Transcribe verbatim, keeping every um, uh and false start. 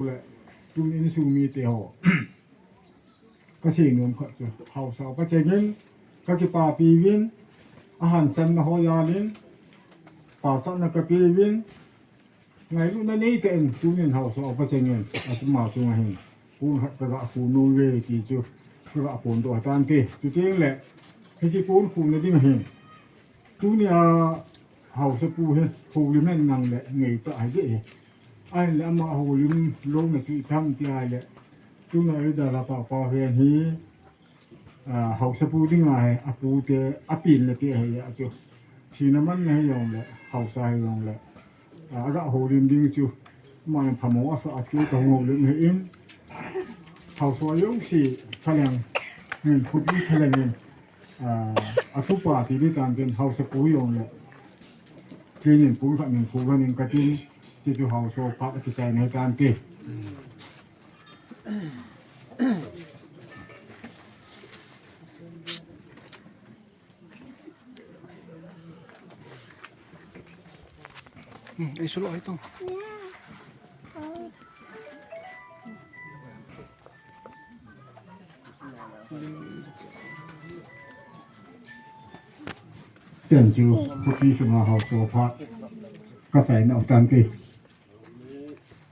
le, tun insung mite ho. Kasei nom khat chu, haosa upa chengin, kakipapi uvin, ahansanna ho jalin, pachatna kape uvin, ngailutna neitah in, tunin haosa upa chengin, atuma chunga hin, pon khat kaga pon uve ti chu, kaga pondoh tante, chuteng le, hiche pon khuna ding hin, tunia haosapu hi, houlim hen nang le, ngeitah hi deh hi. Ahinla ama houlim louna chu itham tia le, tuna idala papa hen hi, a, haosapu dinga hi, apute, apenna te hi a chu. Thina manna hijongle, haosa hijongle, a, aga houlim ding chu, aman phamo asa a chu kahung houlim hi in, haosa jouse, thalheng, min khopi thalheng in, a, atupa ti ding tante haosapu hijongle, keinin pon khat min phu lhonin katin, ti chu haosa phat akichaina hi tante. Hmm, ei sulo hai tong. Chen chu, khopi sunga haosa phat kachaina u tante.